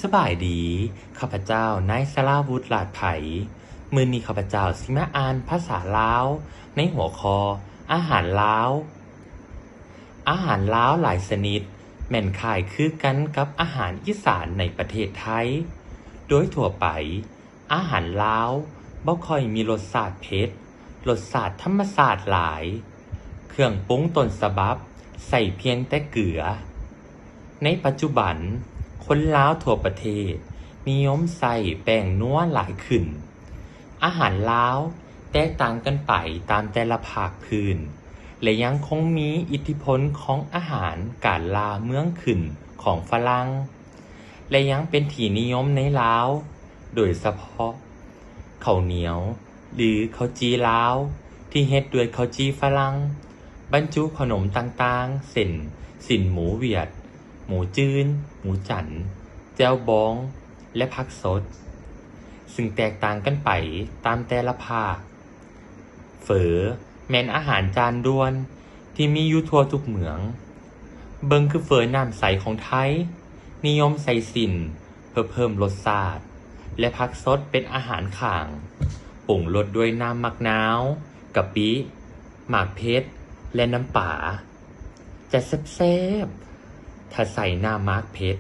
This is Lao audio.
ສະບາຍດີ, ຂ້າພະເຈົ້າ ນາຍ ສະລາວຸດ ລາດໄພ. ມື້ນີ້ຂ້າພະເຈົ້າຊິມາອ່ານພາສາລາວ ໃນຫົວຂໍ້ ອາຫານລາວ. ອາຫານລາວຫຼາຍຊະນິດ ແມ່ນຄ້າຍຄືກັນກັບອາຫານອີສານໃນປະເທດໄທ. ໂດຍທົ່ວໄປ, ອາຫານລາວບໍ່ຄ່ອຍມີລົດຊາດເຜັດ, ລົດຊາດທຳມະຊາດຫຼາຍ. ເຄື່ອງປຸງຕົ້ນສະບັບໃສ່ພຽງແຕ່ເກືອ. ໃນປັດຈຸບັນ, ຄົນລາວທົ່ວປະເທດນິຍົມໃຊ້ແປ້ງນົວຫຼາຍຂຶ້ນ. ອາຫານລາວແຕກຕ່າງກັນໄປຕາມແຕ່ລະພາກພື້ນ ແລະ ຍັງຄົງມີອິດທິພົນຂອງອາຫານການລ່າເມືອງຂຶ້ນຂອງຝຣັ່ງ ແລະ ຍັງເປັນທີ່ນິຍົມໃນລາວ, ໂດຍສະເພາະເຂົ້າໜຽວ ຫຼື ເຂົ້າຈີ່ລາວ ທີ່ເຮັດດ້ວຍເຂົ້າຈີ່ຝຣັ່ງ, ບັນຈຸຂະໜົມຕ່າງໆ ເຊັ່ນ ຊີ້ນໝູຫວຽດ, ໝູຈືນ, ໝູຈັນ, ແຈ່ວບອງ ແລະ ຜັກສົດ, ຊຶ່ງແຕກຕ່າງກັນໄປຕາມແຕ່ລະພາກ. ເຝີແມ່ນອາຫານຈານດ່ວນທີ່ມີຢູ່ທົ່ວທຸກເມືອງ. ເບິ່ງຄືເຝີນ້ຳໃສຂອງໄທ, ນິຍົມໃສ່ຊີ້ນເພື່ອເພີ່ມລົດຊາດ ແລະ ຜັກສົດເປັນອາຫານຂ້າງ, ປຸງລົດດ້ວຍນ້ຳໝາກນາວ, ກະປິ, ໝາກເຜັດ ແລະ ນ້ຳປາ. ຈະແຊບໆ ຖ້າໃສ່ນ້ຳໝາກເຜັດ